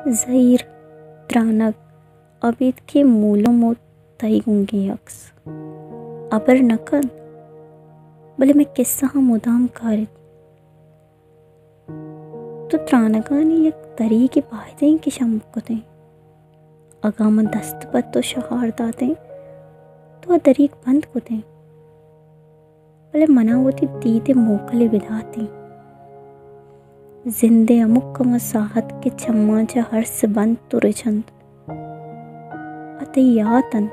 زہیر، ترانگ، ابیتکی مولم و تئی گونگیں اکس۔ ہبر نہ کنت، بلے مئے کسہاں مدام کاریت۔ تو ترانگانی یک دریگے بایدیں کہ شم بکتیں۔ اگاں من دست پہ تو شہار داتیں، تو آ دریگ بند کتیں۔ بلے منا وتی دید ء موکلے بداتیں۔ زند ء ہمک ہما ساہت کہ چماں چہ ارس بنت و رچنت، آ تئی یات انت۔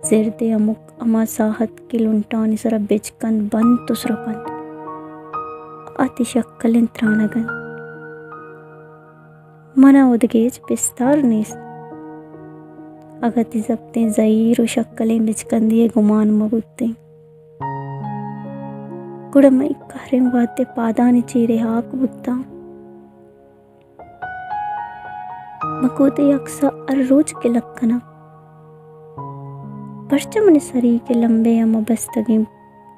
زرد ء ہمک ہما ساہت کہ لنٹانی سرا بچکند بنت و سرپنت، آ تئی شکلیں ترانگ انت۔ منا اودگہ ہچ بستار نیست۔ اگاں تئی زپتیں زہیر و شکلیں بچکندی ء گمان مہ بوتیں، گڑا مئے کہریں وہد ء پادانی چیر ء ہاک بوتاں۔ من گوں تئی اکس ء ہر روچ گلگ کناں۔ پرچا منی سریگ ء لمب ء ہما بستگیں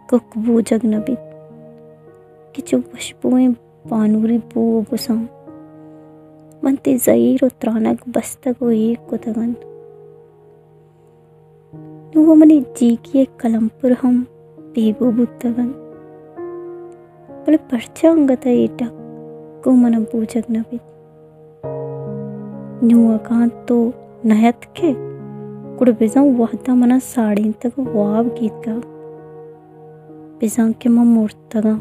کک بوجگ نہ بیت کہ چو وشبوئیں بانوری بو و بزاں من تئی زہیر و ترانگ بستگ و ایر کتگ انت۔ نوں و منی جیگی ء کلمپر ہم بے بو بوتگ انت، بلے پرچا انگت ء اے ٹک گوں من ء بوجگ نہ بیت؟ نوں اگاں تو نہ اتکئے، گڑا بزاں وہد ء من ء ساڑینتگ ء واب گیتکگ، بزاں کہ من مرتگاں۔